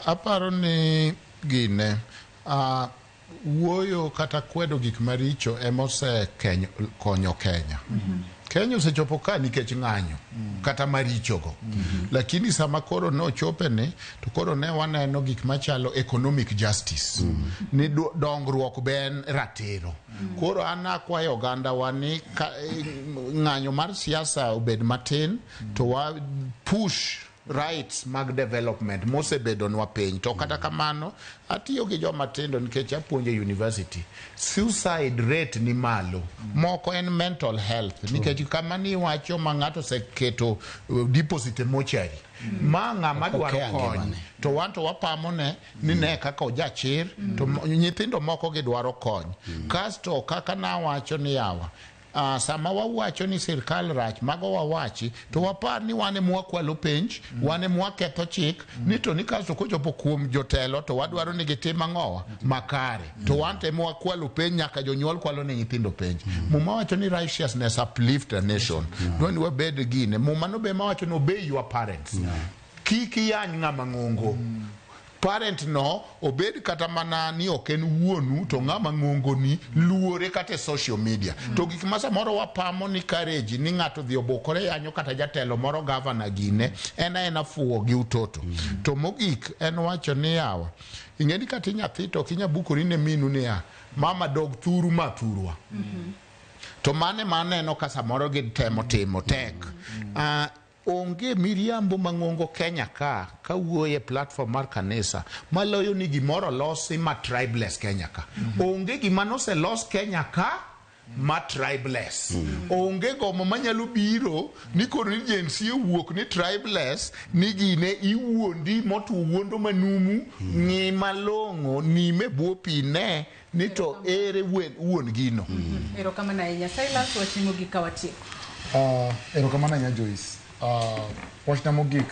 Aparo ni gine wuoyo kata kwedo gik maricho ema osekonyo Kenya. Kenya osechopo ka nikech ng'anyo kata marichogo. Lakini sama koro nochope ni to koro ne waneno gik machalo economic justice. Ni dongruok be en ratiro. Koro an akwayo oganda wa ni ng'anyo mar siasa obed matin to wa push rights mag development mosebedonwa piny. To kata kamano atiyo gi joma tindo nikech apuonjo e university. Suicide rate ni malo. Moko en mental health nikech kama ni iwacho ma ng'ato oseketo deposit e mochari. Ma ng'ama dwaro Okea kony. ngimane. To wan to wapamo ne ni ne kaka ojachir to nyithindo moko gidwaro kony. Kasto kaka nawacho ni yawa sama wawacho ni sirkal rach mago wawachi to wapar ni wan ema wakwalo penj, wan ema waketho chik ni to ni kasto kochopo kuom jotelo to wadwaro ni gitim ang'owa makare to wan to ema wakwalo penj nyaka jonyuol kwalo ne nyithindo penj. Muma wacho ni righteousness uplift a nation. Dwa ni wabed gine. Muma no be ema wacho ni obey your parents. Kik iyany ng'ama ng'ongo. Parent no obed kata mana ni ok en wuonu to ng'ama ng'ongo ni luore kata e social media. To gik ma samoro wapamo ni courage ni ng'ato dhi obukore yanyo kata jatelo moro gavana gine en aena fuwo gi utoto. To mogik en wacho ni yawa ing'e ni kata inyathi to ok inya bukori ne minu niya mama dog thuru ma thurwa. To mane maneno ka samoro gitemo timo tek. Onge miriambo mang'ongo Kenya ka kawuoyo e platform mar kanisa maloyo ni gimoro losi ma tribeless Kenya ka. Onge gima noselos Kenya ka ma tribeless. Onge gomo manyalo biro ni koro ni Gen Z owuok ni tribeless ni gine iwuondi motwo wuondo manumu ng'i malong'o nime bwo pi ne ni to ere wuon gino. Erokamano ahinya. Silas, wachni mogik ka watieko. Erokamano ahinya Joyce. Wachna mogik.